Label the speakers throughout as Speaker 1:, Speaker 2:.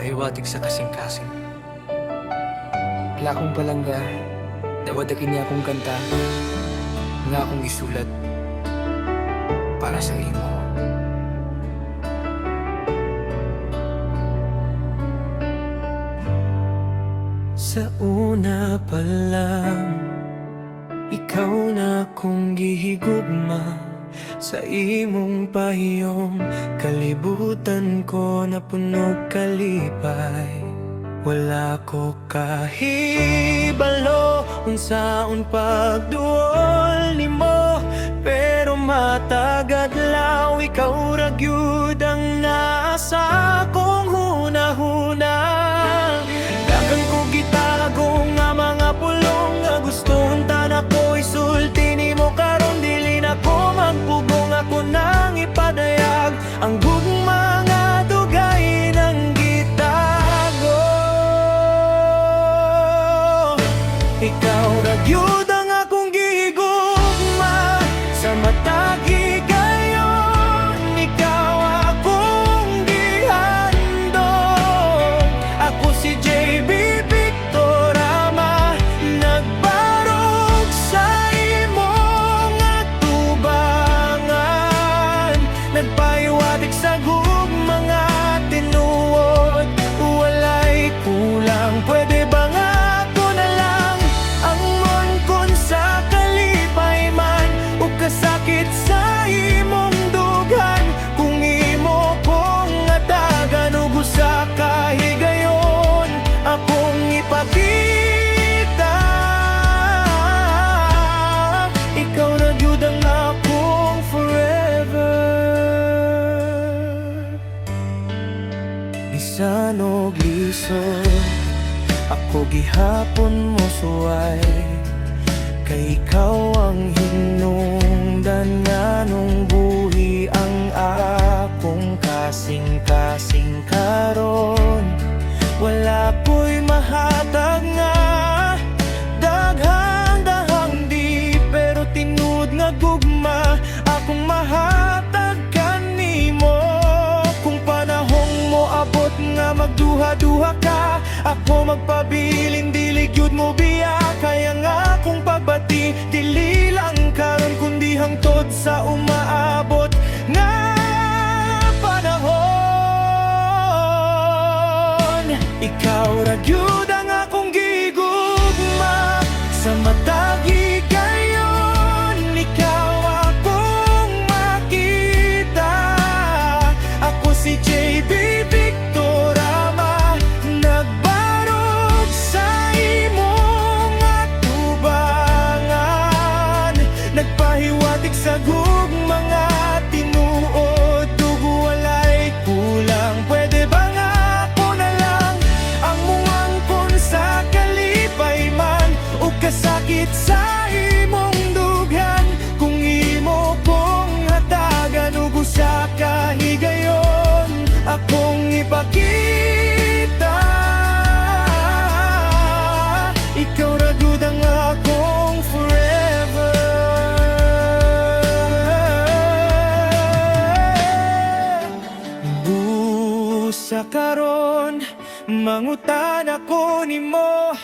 Speaker 1: Pahiwatig sa kasing-kasing. Akong palangga, dawata kini akong kanta, nga akong isulat para sa imo. Sa una pa lang, ikaw na akong gihigugma. Sa imong pahiyom, kalibutan ko na puno kalipay. Wala ko kahibalo unsaon pagduol nimo, pero matag adlaw ikaw ra gyud ang naa sa akong huna-huna. Daghan ko gitago nga mga pulong nga gusto unta nako isulti nimo karon. Dili na ko magpugong, ako nang ipadayag ang gugma nga dugay nang gitago. Ikaw ra gyud ang akong gihigugma. Sa matag higayon, ikaw akong gihandom. Ako si JB Victorama, nagbarog sa imong atubangan, nagpahiwatig sa gugma nga tinuod, walay kulang. Pwede ba nga ako na lang ang muangkon sa kalipay man o kasakit sa imong dughan? Kung imo kong hatagan og usa ka higayon, akong ipakita, ikaw ra gyud ang akong forever. Bisan og lisod, ako gihapon mo suway, kay ikaw ang hinungdan nganong buhi ang akong kasing-kasing karon. Wala ko'y mahatag nga daghang dahang di, pero tinuod nga gugma akong mahatag kanimo. Kung panahong mo abot nga magduha-duha ka, ako magpabilin, dili gyud mo biya. Kaya nga akong pagbati dili lang karon kundi hangtod sa umaabot nga panahon. Ikaw ra gyud ang akong gigugma. Sa matag higayon, ikaw akong makita. Ako si JB Victorama, nagbarog sa imong atubangan, nagpahiwatig sa gugma nga tinuod ug walay kulang. Pwede ba nga ako na lang ang muangkon sa kalipay man o kasakit sa imong dughan? Kung imo kong hatagan og usa ka higayon, akong ipakita, ikaw ra gyud ang akong forever. Busa karon, mangutana ko nimo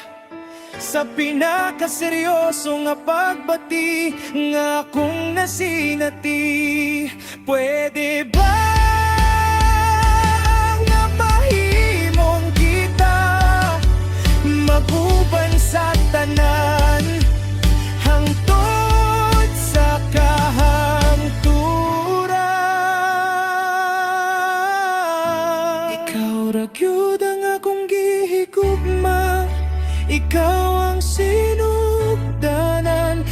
Speaker 1: sa pinakaseryoso nga pagbati nga akong nasinati. Pwede ba nga mahimong kita, mag-uban sa tanan hangtod sa kahangturan? Ikaw ra gyud ang akong gihigugma. Ikaw ang sinugdanan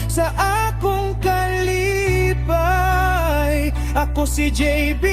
Speaker 1: sa akong kalipay. Ako si JB.